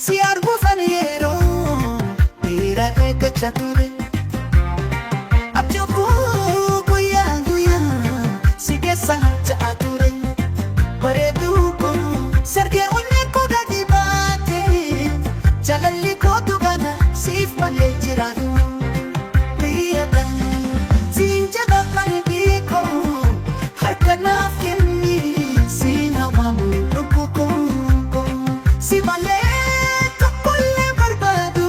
Si arguufan yeroo dheeraa eeggachaa ture. Abjuu koo guyyaa guyyaa si keessa harca'aa ture. Bareedduu koo sargee onnee koo gadi baate. Jaalalli kootu kana siif malee jiraatu. Biyya kan siin jedha qalbii koo harka naaf kenni siin hawaamu lubbuu koo. Si malee tokkollee barbaadu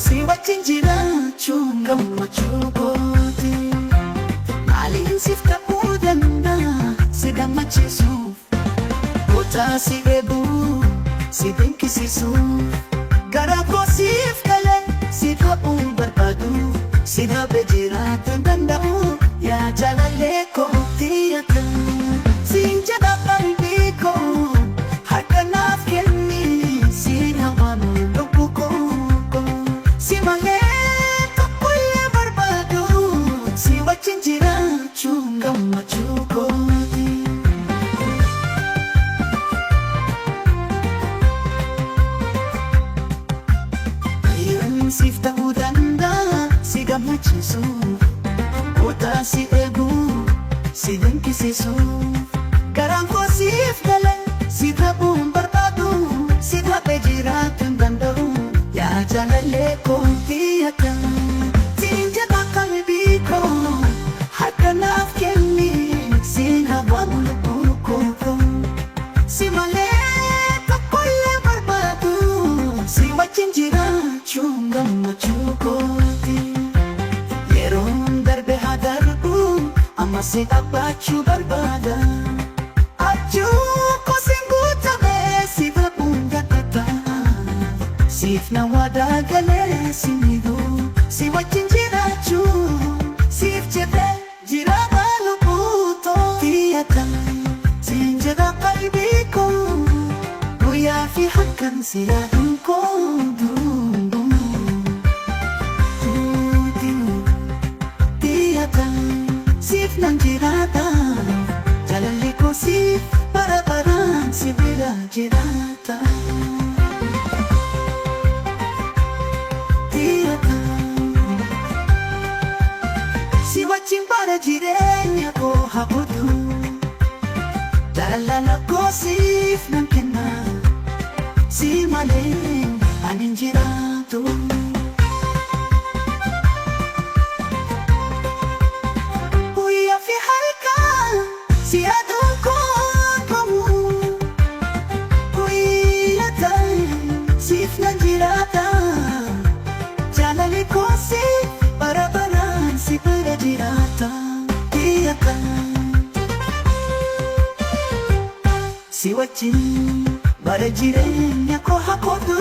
si wajjin jiraachuun gammachuu kooti. Maaliin siif ta'uu danda'a si gammachiisuuf? Goota si eeguu si dinqisiisuuf. Gara koo siif galee si ta'uu barbaadu. Si dhabee jiraachuu hin danda'u yaa jaalallee koo xiyyaata. Siin jedha qalbii koo harka naaf kenni siin hawaamu lubbuu koo. Si malee tokkollee barbaadu si wajjin jiraachuun gammachuu kooti. Dhiirri siif ta'uu danda'a si gammachiisuuf. Goota si eeguu si dinqisiisuuf. Garaan koo siif galee si dhabuu hin barbaadu. Si dhabee jiraachuu hin danda'u yaa jaalallee koo xiyyaata. Siin jedha qalbii koo harka naaf kenni siin hawaamu lubbuu koo. Si malee tokkollee barbaadu si wajjin jiraachuun gammachuu kooti. Yeroon darbe haa darbu amma si dhabbachuu barbaada. Abjuu koo siin guutame si dhabuun gaddata. Siif na waadaa galee si miidhu si wajjin jiraachuu siif jedhee jiraata lubbuu too. Xiyyaata siin jedha qalbii koo guyyaa fi halkan si yaaduun koo Xiyyaata siif nan jiraata jaalalli koo siif bara baraan si bira jiraata. Xiyyaata si wajjin bara jireenya koo haa guutu. Jaalala koo siif nan kenna si malee ani hin jiraatu. Guyyaa fi halkan si yaaduun koo dhumu. Guyyaa ta'e siif nan jiraata. Jaalalli koo siif bara baraan si bira jiraata. Xiyyaata si wajjin bara jireenya koo haa qoodu.